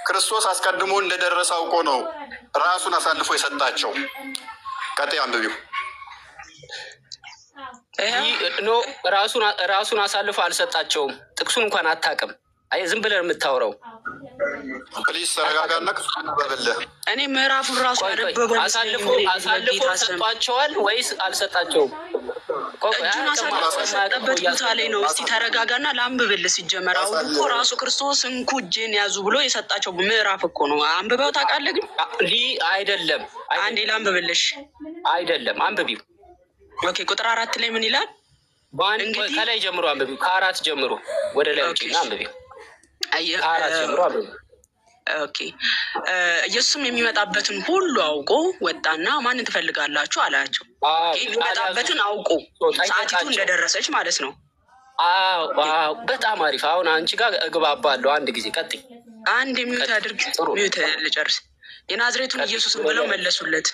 ክርስቶስ አስቀድሞ እንደደረሰ አውቆ ነው ራሱን አሳልፎ የሰጣቸው። ቀጥይ አንብቢው። No፣ ራሱን አሳልፎ አልሰጣቸውም። ጥቅሱን እንኳን አታውቅም። አይ፣ ዝም ብለህ የምታወራው። Please ተረጋጋና ክፍሉን አንብብልህ። እኔ ምዕራፉን ራሱ ቆይ ቆይ፣ ያነበበው አሳልፎ አይመስለኝም። አሳልፎ በጌታ ስም ሰጧቸዋል ወይስ አልሰጣቸውም? ቆይ ቆይ፣ እጁን አያውቅም። አሳልፎ በሰጠበት ቦታ ላይ ነው። እስቲ ተረጋጋና ላንብብልህ። ሲጀመር አሁን እኮ ራሱ ክርስቶስ እንኩ እጄን ያዙ ብሎ የሰጣቸው ምዕራፍ እኮ ነው። አንብበው ታውቃለህ? ግን ሊ አይደለም። አንዴ ላንብብልሽ። አይደለም፣ አንብቢው። Okay፣ ቁጥር 4 ላይ ምን ይላል? እንግዲህ ከላይ ጀምሮ አንብቢው። ከ4 ጀምሮ ወደ ላይ ውጪና አንብቢው። ከ4 ጀምሮ አንብቢው። Okay፣ ኢየሱስም የሚመጣበትን ሁሉ አውቆ ወጣና ማንን ትፈልጋላችሁ አላቸው። የሚመጣበትን አውቆ ሰዓቲቱ እንደደረሰች ማለት ነው። አዎ፣ በጣም አሪፍ። አሁን አንቺ ጋር እግባባለሁ። አንድ ጊዜ ቀጥይ። አንድ mute አድርግ፣ mute ልጨርስ። የናዝሬቱን ኢየሱስን ብለው መለሱለት።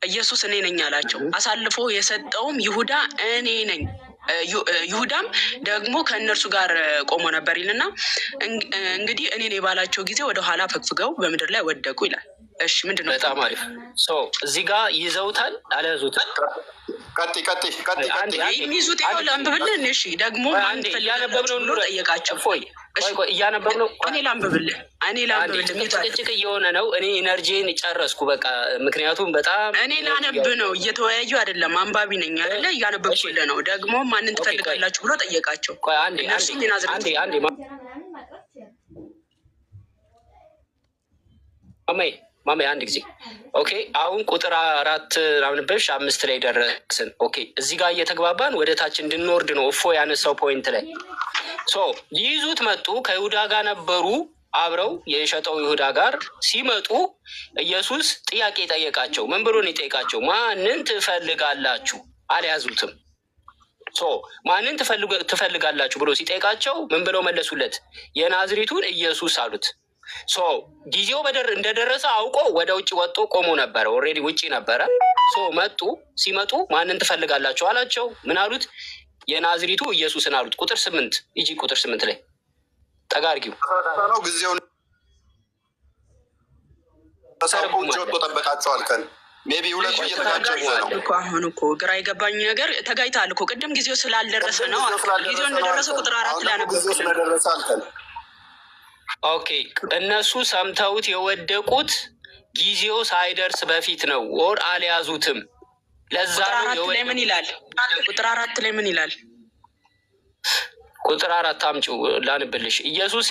ኢየሱስ እኔ ነኝ አላቸው። አሳልፎ የሰጠውም ይሁዳ እኔ ነኝ፣ ይሁዳም ደግሞ ከእነርሱ ጋር ቆሞ ነበር ይልና እንግዲህ እኔ ነኝ ባላቸው ጊዜ ወደ ኋላ ፈግፍገው በምድር ላይ ወደቁ ይላል። እሺ፣ ምንድን ነው? በጣም አሪፍ። So እዚህ ጋር ይዘውታል አልያዙትም? ቀጥይ፣ ቀጥይ፣ ቀጥይ፣ ቀጥይ። የሚይዙት ይኸው ላንብብልህ። እሺ፣ ደግሞ ማን እያነበብነው ብሎ ጠየቃቸው። እፎይ፣ ቆይ ቆይ፣ እያነበብነው። እኔ ላንብብልህ፣ እኔ ላንብብልህ። ጭቅጭቅ እየሆነ ነው። እኔ energy ን ጨረስኩ በቃ፣ ምክንያቱም በጣም እኔ ላነብ ነው፣ እየተወያዩ አይደለም። አንባቢ ነኝ አይደለ? እያነበብኩልህ ነው። ደግሞ ማንን ትፈልጋላችሁ ብሎ ጠየቃቸው። ቆይ አንዴ፣ እነርሱም የናዝሬቱ አንዴ፣ አንዴ፣ ማማዬ፣ ማማዬ፣ አንድ ጊዜ። Okay፣ አሁን ቁጥር 4 አንብበሽ 5 ላይ ደረስን። Okay፣ እዚህ ጋር እየተግባባን ወደ ታች እንድንወርድ ነው። እፎ ያነሳው point ላይ so ሊይዙት መጡ። ከይሁዳ ጋር ነበሩ አብረው፣ የሸጠው ይሁዳ ጋር ሲመጡ ኢየሱስ ጥያቄ ጠየቃቸው። ምን ብሎ ነው የጠየቃቸው? ማንን ትፈልጋላችሁ? አልያዙትም። So ማንን ትፈልጋላችሁ ብሎ ሲጠይቃቸው ምን ብለው መለሱለት? የናዝሬቱን ኢየሱስ አሉት። So ጊዜው እንደደረሰ አውቆ ወደ ውጭ ወጥቶ ቆሞ ነበረ። Already ውጭ ነበረ። So መጡ። ሲመጡ ማንን ትፈልጋላችሁ አላቸው። ምን አሉት? የናዝሬቱ ኢየሱስን አሉት። ቁጥር 8 ሂጂ፣ ቁጥር 8 ላይ ጠጋ አድርጊው። ነው ጊዜውን ተሳውቆ ውጭ ወጥቶ ጠበቃቸው አልከን። Maybe ሁለቱ እየተጋጨ ነው። እኮ አሁን እኮ ግራ የገባኝ ነገር ተጋይተሃል እኮ። ቅድም ጊዜው ስላልደረሰ ነው። ጊዜው እንደደረሰ ቁጥር 4 ላይ ጊዜው ስለደረሰ አልከን። Okay፣ እነሱ ሰምተውት የወደቁት ጊዜው ሳይደርስ በፊት ነው። Or አልያዙትም። ለዛ ቁጥር ነው 4 ላይ ምን ይላል? ቁጥር 4 ላይ ምን ይላል? ቁጥር 4 አምጪው ላንብልሽ። ኢየሱስ